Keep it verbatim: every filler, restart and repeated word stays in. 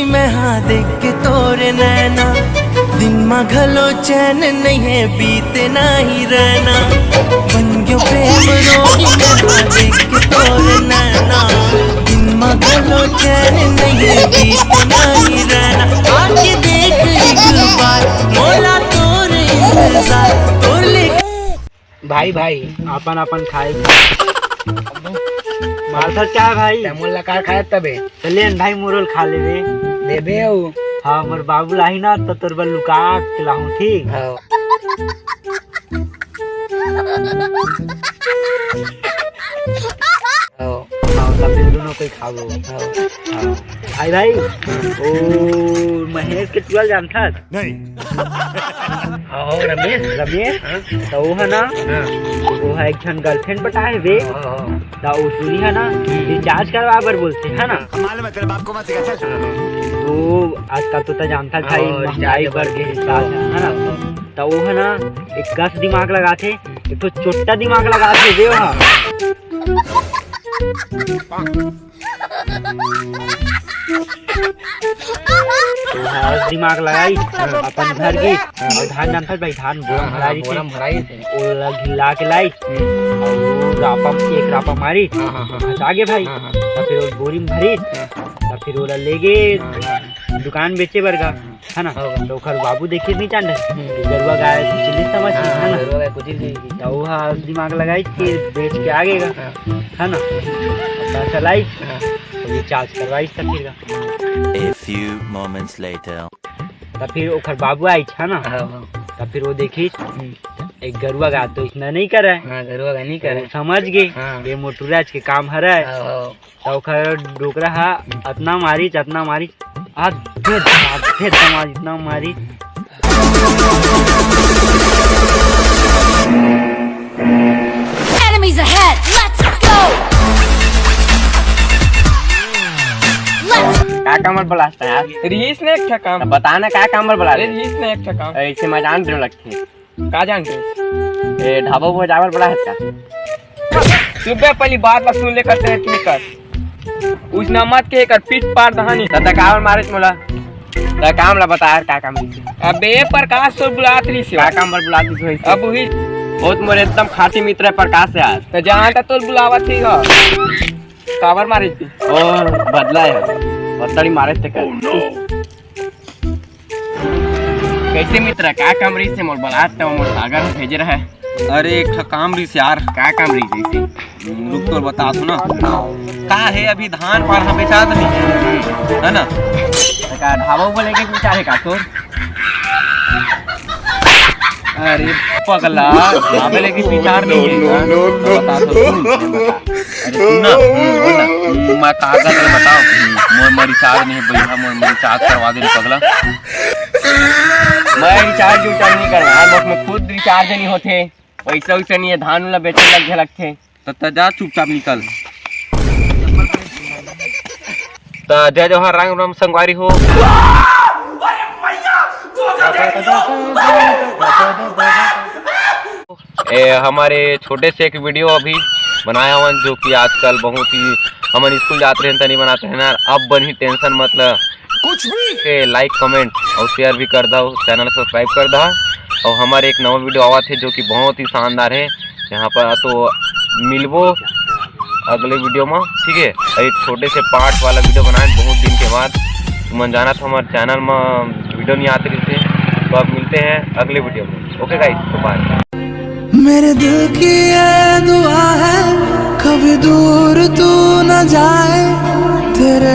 मैं हाँ देख के तोरे नैना, दिन मा घलो चैन नहीं है, बीते नहीं रहना। बन गयो प्रेम रोगी, मैं हाँ देख के तोरे नैना, दिन मा घलो चैन नहीं है, बीते नहीं रहना। आके देख एक बार मोला तोर इंतजार, तोर ले भाई, भाई, अपन अपन खाए। मारथस का भाई? तै मोला का खाए तबे? चले न भाई, मोरो ल खा लेबे। देबे अउ। हाँ, मोर बाबू लाही ना, त तोर बर लुका के लाहूँ, ठीक? हाँ। हाँ। हाँ, तब फिर दोनों कोई खाबो। हाँ। हाँ। भाई, भाई, ओ महेश के टुरा ल जानथस? नहीं। हाँ, रमेश। रमेश? हाँ। त वो है ना, हाँ। वो है एक झन girlfriend पटाए बे। हाँ, हाँ। त वो टुरी है ना, हम्म। Recharge करवा बर बोलथे, है ना? मालूम है, तेरे बाप को मत सिखा, चल। तो आजकल तो तै जानथस भाई, हाँ, महंगाई recharge बढ़ गे, recharge, है ना? हाँ। त वो है ना, एक कस दिमाग लगाथे, एक ठो चोट्टा दिमाग लगाथे बे, हाँ। तो हाँ, दिमाग लगाई, अपन घर गे, अउ धान जानथस भाई, धान बोरा हाँ, हाँ, भराई बोरा रहिसे। भराई रहिसे। ओला घिला के लाई, हम्म। अउ रापा म, एक रापा मारी, हाँ, हाँ, हाँ। फंसा गे भाई। हाँ, हाँ। त फिर वो बोरी म भरी, हाँ। त फिर ओला ले गे हाँ, हाँ। दुकान बेचे बर गा। हाँ। है ना? हाँ। त ओखर बाबू देखिस नहीं जान रहे। हम्म। गरुवा गाय कुछ नहीं समझ, हाँ, है ना? गरुवा गाय कुछ नहीं समझ। त वो हा दिमाग लगाई कि बेच के आ गे गा। हाँ। है ना? पैसा लाई, हाँ। त recharge करवाई त फिर गा। A few moments later. त फिर ओखर बाबू आइस, है ना? हाँ, हाँ। त फिर वो देखिस, हम्म। एक गरुवा गाय तो अतना नहीं करे। हाँ, गरुवा गाय नहीं करे। वो समझ गे, हाँ। ये मोर टुरा के काम हरे। हाँ, हाँ। त ओखर डोकरा हा अतना मारिस, अतना मारिस, आधे, आधे दम अतना मारिस। Enemies ahead! Let's go! Let's का काम बर बुलात हस यार? रिहिस ने एक ठा काम। त बता ना, का काम बर बुलात हस? अरे, रिहिस ने एक ठा काम। ऐसे मजाक देवे लगथे। का जानथे? ए, ढाबा उबा जाए बर बुलात हस का? तू बे पहली बात ला सुन ले कर, तेरे के कर। उसना मत के कर, पीट पार दहानी। त तै काबर मारेस मोला? तै काम ला बता यार, का काम रहिस? अबे प्रकाश तोर बुलात रहिस हे। का काम बर बुलात रहिस हे? अब वही। बहुत मोर एकदम खाटी मित्र है प्रकाश यार। त जानथस तोर बुलावत रहिस हे। काबर मारेस? ओ, बदला है। बदतड़ी मारेस ते कर। कैसे मित्र, का काम रहिस हे मोर बुलात हस, मोर सागर भेजे रहे? अरे, एक ठो काम रहिस यार। का काम रहिस हे? रुक, तोर बताथों ना। का हे, अभी धान पान ह बेचात नहीं हे, है ना? त का ढाबा उबा लेके विचार हे का तोर? अरे पगला, ढाबा लेके विचार नहीं हे का? No, no, no, no। बताथों, सुन, सुन, बता। अरे सुन ना, हम्म, बोल ना। हम्म, मैं का कर रहे बताओ। हम्म, मोर में recharge नहीं हे भैया, मोर में recharge करवा दे पगला। मैं recharge उचार्ज नहीं करना यार, मोर में खुद recharge नहीं होथे, पैसा वैसा नहीं हे, धान ला बेचे लग लगथे। त, त जा चुपचाप निकल। त जय जोहार, राम राम संगवारी हो। ए, हमारे छोटे से एक video अभी बनाया हवन, जो कि आजकल बहुत ही हमन स्कूल जात रहेन त नहीं बनात रहेन, अब बनही, tension मत ल। कुछ भी। के like, comment और share भी कर दो, channel subscribe कर दो। और हमारे एक नवा video आवत हे जो कि बहुत ही शानदार हे। यहाँ पर तो मिलबो अगले video में, ठीक है? और एक छोटे से part वाला video बनाए बहुत दिन के बाद, तुमन जानत हो हमारे channel में video नहीं आते रहते, तो अब मिलते हैं अगले video में। OK guys, तो bye। मेरे दिल की ये दुआ है, कभी दूर तू न जाए, तेरे